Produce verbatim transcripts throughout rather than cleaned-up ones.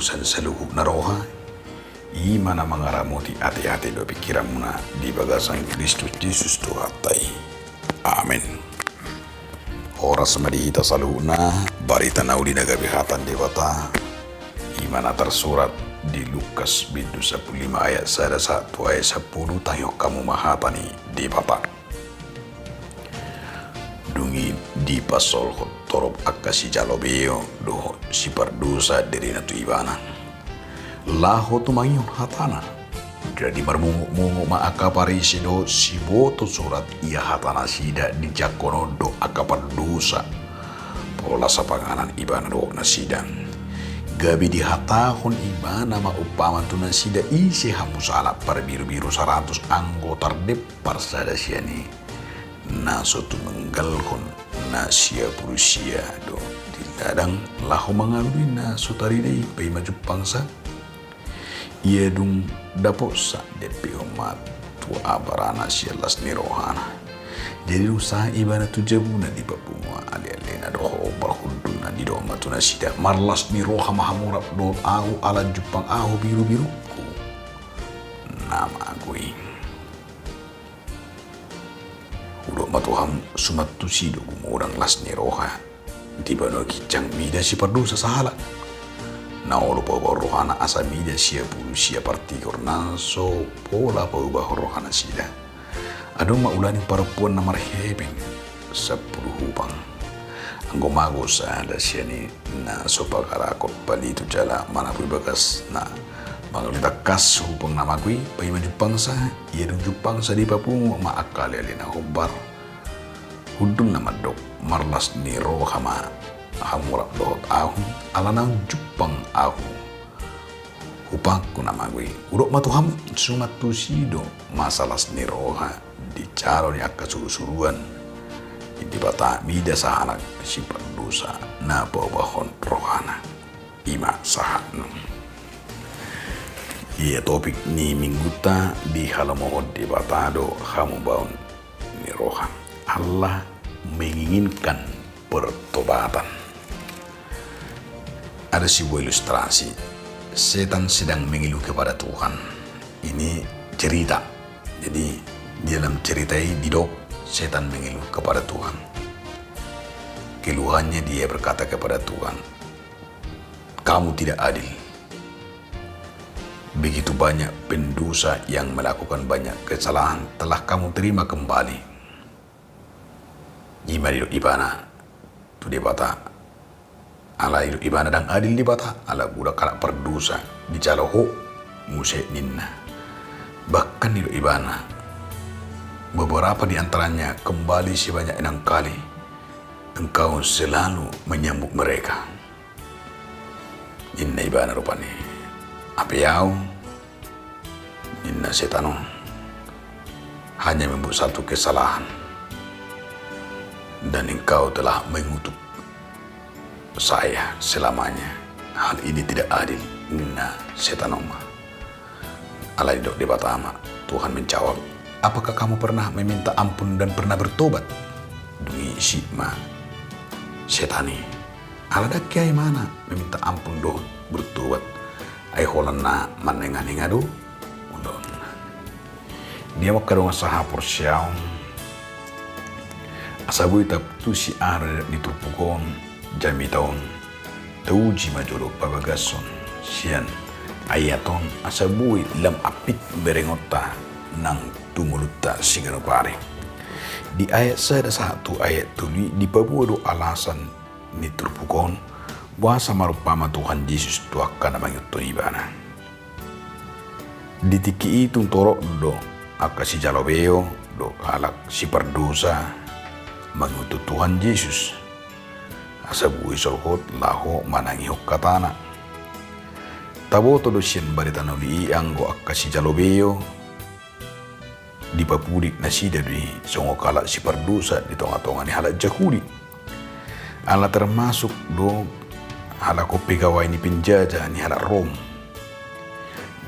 urusan saluhutna roha, i ma na mangaramoti ateate dohot pingkiranmuna di bagasan Kristus Jesus Tuhanta i. Amen. Horas ma di hita saluhutna. Barita na uli na gabe hata ni Debata, i ma na tarsurat di Lukas bindu sampulu lima ayat sada sahat tu ayat sampulu. Tangihon hamu ma hata ni Debata. Dung i dipasolhot torop angka sijalo beo dohot sipardosa dirina tu Ibana, laho tumangihon hatana. Jadi marmongopmongop ma angka Parise dohot siboto surat ia hatanasida dijangkon on do angka pardosa, pola sapanganan Ibana dohot nasida. Gabe dihatahon Ibana ma umpama tu nasida: Ise hamu sahalak parbirubiru saratus anggo tardep parsada sian i, na so tumenggalhon na sia pulu sia do di ladang laho mangalului na so tarida i paima jumpangsa? Ia dung dapotsa, diampehon ma tu abarana sian las ni rohana. Jadi dung sahat ibana tu jabuna, dipapungu ma alealena dohot hombar hundulna, didok ma tu nasida: Marlas ni roha ma hamu rap dohot ahu ala jumpang ahu birubirungku na mago i. Hudok ma tu hamu, suman tusi do gumodang las ni roha di banua ginjang mida sipardosa sahalak. Na olo paubahon rohana asa mida sia pulu sia partigor na so pola paubahon rohanasida. Adong ma ulaning parompuan na marhepeng sampulu hupang. Anggo mago sada sian i, na so pagalakon palitu jala manapui bagasna, mangalului tangkas hupang na mago i paima jumpangsa. Ia dung jumpangsa, dipapungu ma angka alealena hombar hundulna mandok: Marlas ni roha ma hamu rap dohot ahu ala naung jumpang ahu hupangku na mago i. Hudok ma tu hamu, suman tusi do masa las ni roha di jalo ni angka surusuruan ni Debata mida sahalak sipardosa na paubahon rohana. I ma sahatna. Ia topik ni minggunta: Dihalomohon Debata do hamubaon ni roha. Allah menginginkan pertobatan. Ada sebuah ilustrasi, setan sedang mengeluh kepada Tuhan. Ini cerita. Jadi, di dalam cerita ini didok setan mengeluh kepada Tuhan. Keluhannya, dia berkata kepada Tuhan, "Kamu tidak adil. Begitu banyak pendosa yang melakukan banyak kesalahan telah Kamu terima kembali." I ma didok ibana tu Debata. Alai didok ibana ndang adil Debata, ala godang halak pardosa dijalo Ho muse, ninna. Bahkan didok ibana, beberapa di antaranya kembali sebanyak enam kali, Engkau selalu menyambut mereka. Ninna ibana rupani, hape ahu, ninna setan on, hanya membuat satu kesalahan, dan Engkau telah mengutuk saya selamanya. Hal ini tidak adil, ninna setan on ma. Alai didok Debata ma, Tuhan menjawab, "Apakah kamu pernah meminta ampun dan pernah bertobat?" Dung i sip ma setan i, "Ala ndang hea ibana meminta ampun dohot bertobat, ai holan na manenganenga do ulaonna." Dia ma angka dongan sahaporseaon, asa boi taputusi aha na didok ni turpuk on, jamita on, tauji ma jolo pabagason sian ayat on, asa boi lam ampit berengonta nang tumolunta siganup ari. Di ayat sada sahat tu ayat tolu i dipaboa do alasan ni turpuk on, boasa marumpama Tuhan Jesus tu angka na mangihuthon Ibana. Di tingki i tung torop do angka sijalo beo dohot halak sipardosa mangihuthon Tuhan Jesus, asa boi solhot laho manangihon hatana. Taboto do sian barita na uli i, anggo angka sijalo beo, dipapudik nasida do i songon halak sipardosa di tongatonga ni halak Jahudi. Ala termasuk do halak on pegawai ni penjajah ni halak Rom.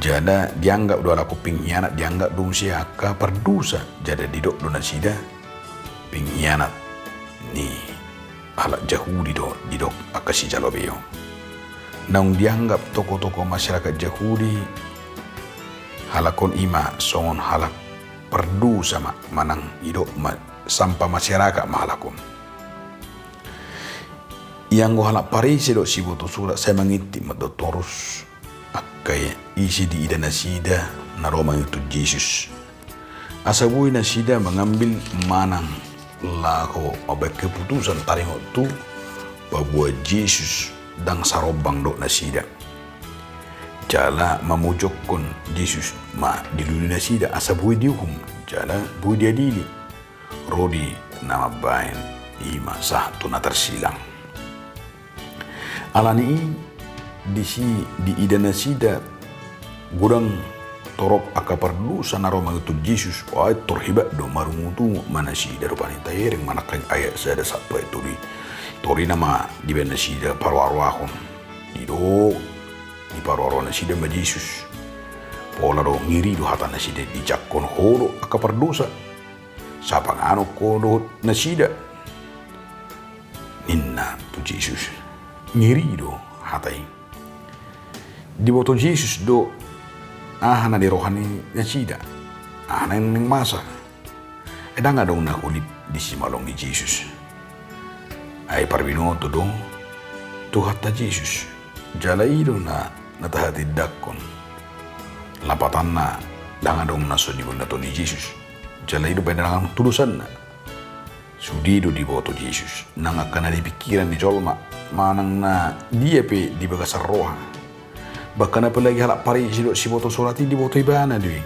Jala dianggap do halak on penghianat, dianggap do muse angka pardosa. Jala didok do nasida penghianat ni halak Jahudi do didok angka sijalo beo. naung dianggap tokoh-tokoh masyarakat Jahudi, halak on i ma songon halak pardosa ma, manang didok ma sampah masyarakat ma halak on. Ianggo halak Parise dohot sibotosurat sai mangintip ma do torus angka ise diida nasida na ro mangihut tu Jesus. Asa boi nasida mangambil manang laho mambahen keputusan taringot tu paboa Jesus ndang sarombang dohot nasida. Jala mamojokhon Jesus ma dilului nasida asa boi diuhum, jala boi diadili. Ro di na mambahen i ma sahat tu na tarsilang. Alani i disi diida nasida godang torop angka pardosa na ro mangihut tu Jesus, ai tor hebat do marungutungut ma nasida rupani. Tabereng ma nangkin ayat sada sahat tu ayat tolu i. Torina ma dibahen nasida paroaroahon. Didok diparoaroa nasida ma Jesus. Pola do ngeri do hata nasida, dijangkon ho do angka pardosa. Sapanganon ho dohot nasida, ninna tu Jesus. Ngeri do hata i. Diboto Jesus do aha na di roha ni nasida, aha na naeng masa. Ai ndang adong na holip di simalong ni Jesus. Ai parbinoto do Tuhanta Jesus. Jala i do na, na tahatindangkon. Lapatanna ndang adong na so nibondahon ni Jesus. Jala i do baen na ndang adong tudosanna. Sude do diboto Jesus nang angka na di pingkiran ni jolma, manang na dia pe di bagasan roha. Bahkan apalagi halak Parise dohot sibotosurat i diboto ibana do i.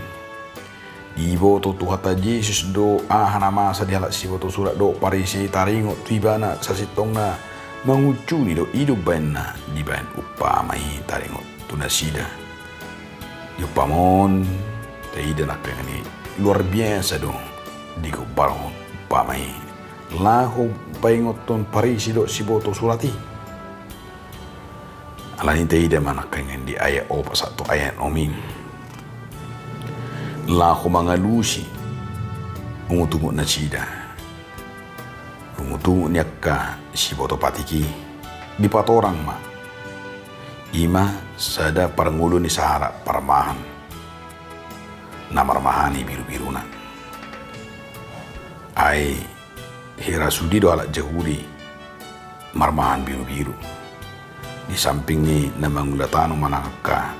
Diboto Tuhanta Jesus do aha na masa di halak sibotosurat dohot Parise i, taringot tu ibana sasintongna mangunsuni do, i do baenna dibaen umpama i taringot tu nasida. Di umpama on taida nangkin i luar biasa do digombarhon umpama i laho paingothon Parise dohot sibotosurat i. Alani i taida ma nangkin di ayat opat sahat tu ayat onom i. Laho mangalusi ungutungut nasida, ungutungut ni angka siboto patik i, dipatorang ma i ma sada parngoluon ni sahalak parmahan na marmahani birubiruna. Ai hira sude do halak Jahudi marmahan birubiru. Di samping ni na mangula tano manang angka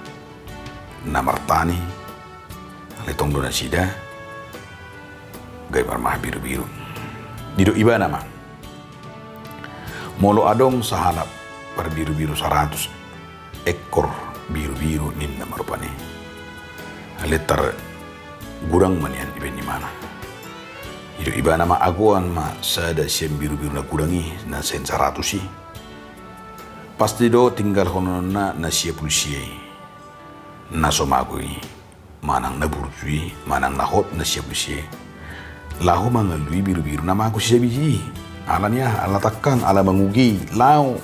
na martani, alai tong do nasida gabe marmahan birubiru. Didok ibana ma, molo adong sahalak parbirubiru saratus ekor birubiru, ninna ma rupani. Alai tar godang ma nian dibaen imana. Didok ibana ma, agoan ma sada sian birubiru na godang i, na sian saratus i. Pasti do tinggalhononna na sia pulu sia i, na so mago i, manang na burju i, manang na hot na sia pulu sia i, laho mangalului birubiru na mago sisabisa i. Alani aha? Ala tangkang, ala manguge, laho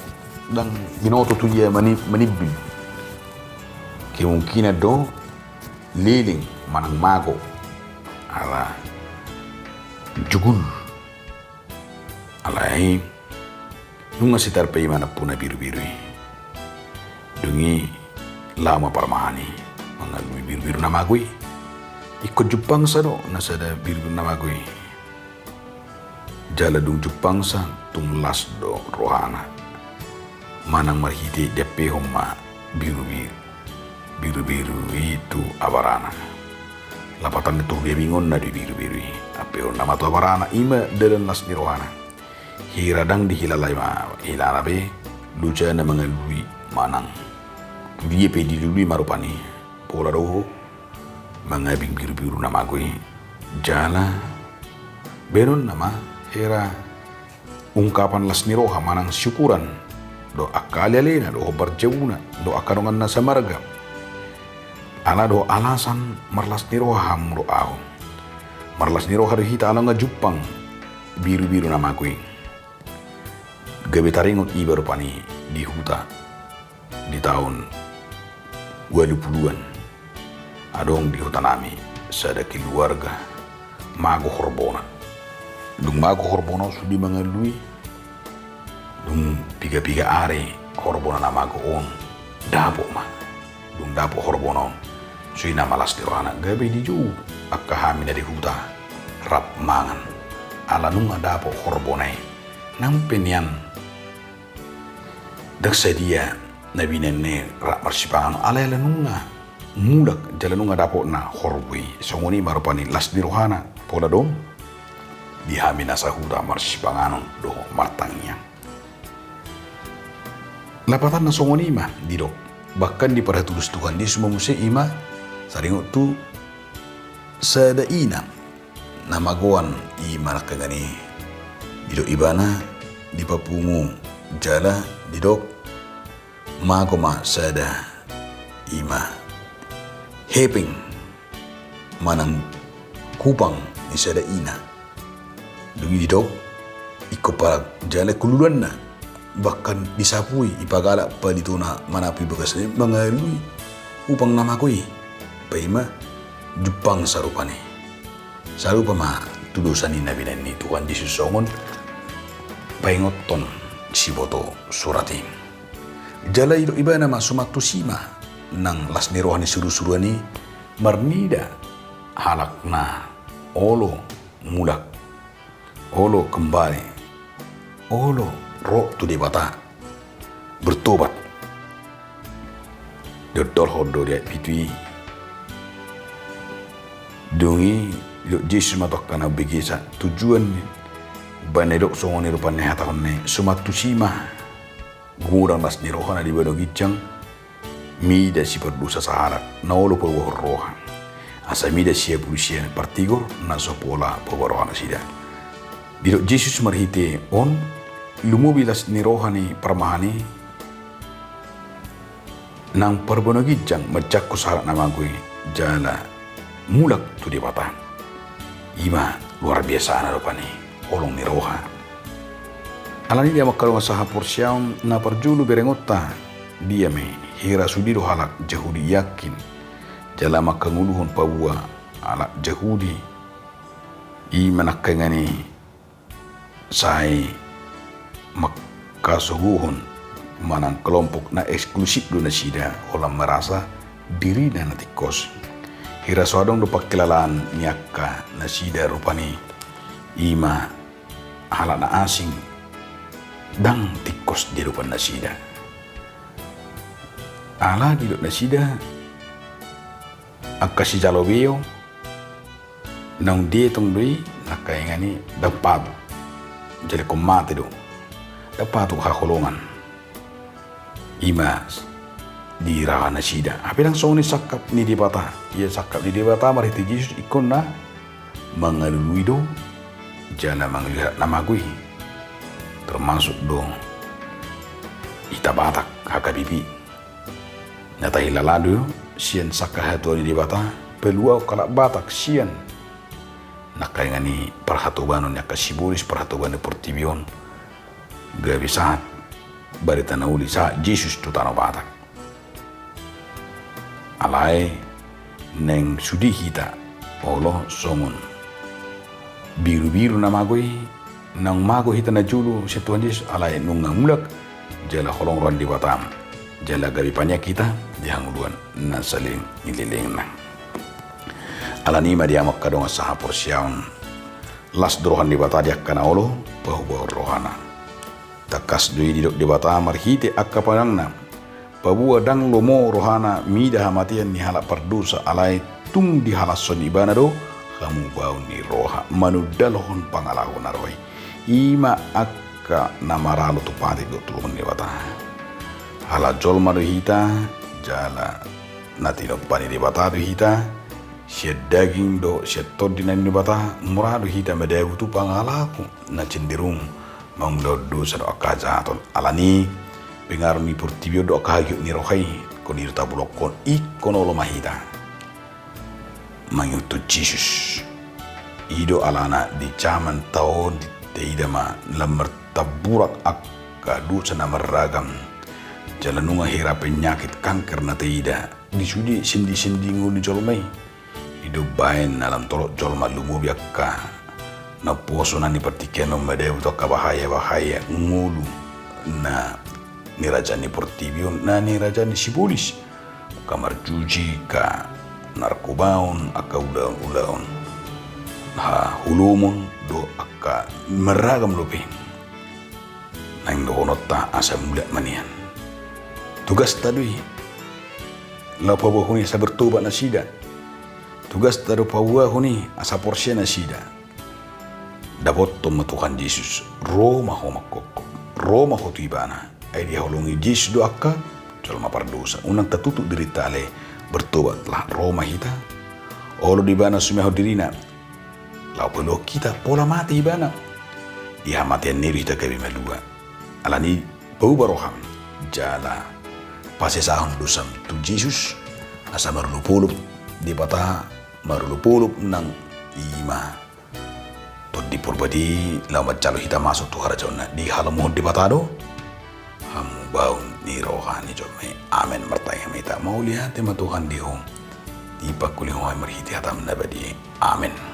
ndang binoto tu dia mani-, manimbil. Kemungkinan do leleng manang mago, ala jugul. Alai nunga sai tarpaima nampuna birubiru i. Dung i laho ma parmahan i mangalului birubiru na mago i. Ingkon jumpangsa do na sada birubiru na mago i. Jala dung jumpangsa tung las do rohana. Manang marhite diampehon ma birubiru, birubiru i tu abarana. Lapatanna tu huriabingonna do i birubiru i. Ampehonna ma tu abarana, i ma dalan las ni rohana. Hira ndang dihilala i ma, hilala be, loja na mangalului manang tu dia pe dilului ma rupani. Pola do ho mangabing birubiru na mago i. Jala baenonna ma hira ungkapan las ni roha manang syukuran dohot angka alealena dohot parjabuna dohot angka donganna samarga. Ala do alasan marlas ni roha hamu dohot ahu. Marlas ni roha do hita ala nunga jumpang birubiru na mago i. Gabe taringot iba rupani di huta di taon ualu puluan. Adong di hutanami sada keluarga mago horbona. Dung mago horbona on sude mangalului, dung piga-piga ari horbona na mago on Dapot ma. Dung dapot horbona on, sude na malas ni rohana gabe dijou angka hami na di huta rap mangan. Ala nunga dapot horbona i, nang pe nian ndang sadia na binahenna i rap marsipanganon, alai ala nunga mulak jala nunga dapotna horbo i. Songon i ma rupani las ni rohana, pola dong di hami na sahuta marsipanganon dohot martangiang. Lapatanna songon i ma didok, bahkan diparhatulus Tuhan Jesus ma muse, i ma saringot tu sada ina na magoan, i ma nangkaningan i didok ibana dipapungu jala didok mago ma sada, i ma hepeng manang hupang ni sada ina. Dung i didok, ingkon parak jala hululuanna, bahkan disapui, ipagalak palitona manapui bagasna i mangalului hupang na mago i, paima jumpang sarupani. Sarupa ma tu dosa ni na binahen ni Tuhan Jesus songon paingothon siboto surat i. Jala didok ibana ma suman tusi ma nang las ni roha ni surusuruan i marnida halak na olo mulak, olo kembali, olo ro tu Debata, bertobat. Didolhon do di ayat pitu i. Dung i didok Jesus ma tu angka na umbegesa, tujuan ni bahen na didok songon i rupani hatahon na i, suman tusi ma godang las ni roha na di banua ginjang, mida sipardosa sahalak na olo paboahon roha, asa mida siapulus sian partigor na so pola paboa rohanasida. Didok Jesus marhite on, lumobi las ni roha ni parmahan i nang parbanua ginjang manjangkon sahalak na mago i jala mulak tu Debata. I ma luar biasana rupani holong ni roha. Alani i, di hamu angka dongan sahaporseaon, na parjolo berengonta, dia ma i, hira sude do halak Jahudi iangkin jala mangkangoluhon paboa halak Jahudi, i ma nangkaningan i sai mangkasogohon manang kelompok na eksklusif do nasida, holan merasa dirina na tingkos. Hira so adong do pangkilalaan ni angka nasida rupani, i ma halak na asing, ndang tingkos di adopan nasida. Ala didok nasida angka sijalo beo, naung dietong do i, nangkaningan i ndang patut, jala ingkon mate do, ndang patut haholongan. I ma di raga nasida. Hape ndang songon i sangkap ni Debata. Ia sangkap ni Debata marhite Jesus ingkon na mangalului do jala mangalului halak na mago i. Termasuk do hita Batak, H K B P. Na tahilala do sian sangkahatuaon ni Debata paluahon halak Batak sian nangkaningan i parhatobanon ni angka sibolis, parhatobanon ni portibi on, gabe sahat barita na uli, sahat Jesus tu tano Batak. Alai naeng sude hita olo songon birubiru na mago i, naung mago hita najolo sian Tuhan Jesus, alai nunga mulak jala holong roha ni Debata, jala gabe paniang hita di hangoluan na saleleng ni lelengna. Alani i ma, di hamu angka dongan sahaporseaon, las do roha ni Debata di angka na olo paboahon rohana. Tangkas do i didok Debata marhite angka panuaenna, paboa ndang lomo rohana mida hamatean ni halak pardosa, alai tung dihalashon ibana do hamubaon ni roha manundalhon pangalaho na ro i. I ma angka na maralo tu patik dohot tu lomo ni Debata. Ala jolma do hita, jala na tinompa ni Debata do hita, sian daging dohot sian tondi na niula ni Debata, mura do hita madabu tu pangalaho na cenderung mangulahon dosa dohot angka hajahaton. Alani i, pengaruh ni portibi on dohot angka hagigihon ni roha i, ingkon i do tabolongkon, ingkon olo ma hita mangihuthon Jesus. I do alana di jaman taon taida ma lam martamburak angka dosa na marragam, jala nunga hira penyakit kanker na taida di sude sendisendi ngolu ni jolma i. I do baen na lam torop jolma, lumobi angka naposo na di partingkian on, madabu tu angka bahaya-bahaya ngolu na ni raja ni portibi on, na ni raja ni sibolis. Angka marjuji, angka narkobaon, angka ulaon-ulaon haholomon do angka marragam dope. Naeng dohononta asa mulak ma nian. Tugasta do i laho paboahon i asa bertobat nasida. Tugasta do paboahon i asa porsea nasida. Dapothon ma Tuhan Jesus, ro ma ho manghophop, ro ma ho tu Ibana. Ai dihaholongi Jesus do angka jolma pardosa. Unang tatutup dirinta ale, bertobatlah, ro ma hita. Olo do Ibana sumehon dirina laho paluahon hita pola mate Ibana. Di hamatean na i do hita gabe malua. Alani i pauba roham jala pasesahon dosam tu Jesus, asa marolopolop Debata, marolopolop nang i ma Tondi Porbadia laho manjalo hita masuk tu harajaonna. Dihalomohon Debata do hamubaon ni roha ni jolma i. Amen. Martangiang ma hita. Mauliate ma Tuhan di ho, dipangkuli ho hami marhite hataM na badia i. Amen.